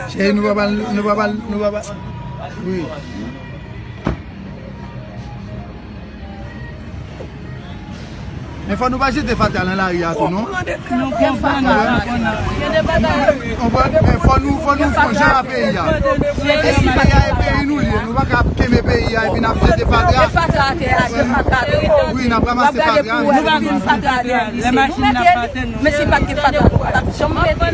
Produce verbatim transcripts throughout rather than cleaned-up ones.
Cheri, nou pa pral, nou pa pral, nou pa pral. Wi. Men fò nou pa jete fatra nan lari a tou, non? Nou konprann, nou konprann. Konprann? Men fò nou, fò nou fè jan a peyi a. Peyi a e peyi nou li ye. Nou pa ka kenbe peyi a epi n ap jete fatra. Fatra atè a, jete fatra atè. Wi, n ap ranmase fatra. Nou pa konn fatra atè a. Lè machin nan pase, nou. Men si pa t gen fatra, nou pa t ap janm mete.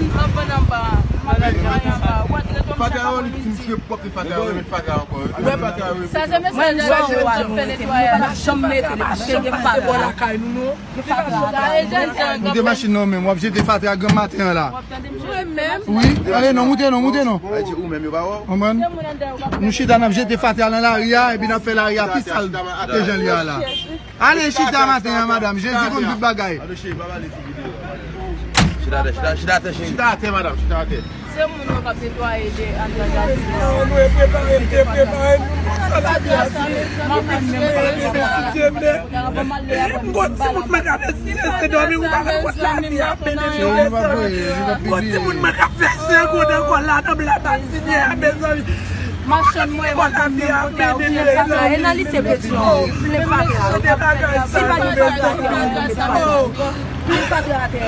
Fatra yo, li fin fre pwòp, li fatra yo, li fatra ankò. Li fatra yo. Sa se mesaj a yo ap fè netwayaj. Nou pa janm mete li, paske gen fatra. Gen fatra atè. Moute machin nan menm, w ap jete fatra granm maten an la. Wi, ale non, moute non, moute non. Konprann? Nou chita, n ap jete fatra nan lari a, epi n ap fè lari a pi sal ke jan l ye a la. Ale chita maten an, madanm. Jezi konn tout bagay. Chita atè, chita, chita atè, cheri. Chita atè, madanm, chita atè. Se moun yo k ap netwaye de anndan gazi a. Nou e prepare, m te prepare moun konsa la. M ap esplike, mesye, men m gon timoun mwen ka fè silense dòmi, ou pa konn kot lavi a mennen nou, mezanmi. M gon timoun mwen ka fè senk an nan kò la, nan bla basinye a, mezanmi. Machann mwen, mwen menm kote a, ou plen fatra. E nan lise Petyon, ou plen fatra. Si pa gen fatra, plen fatra. Plen fatra atè.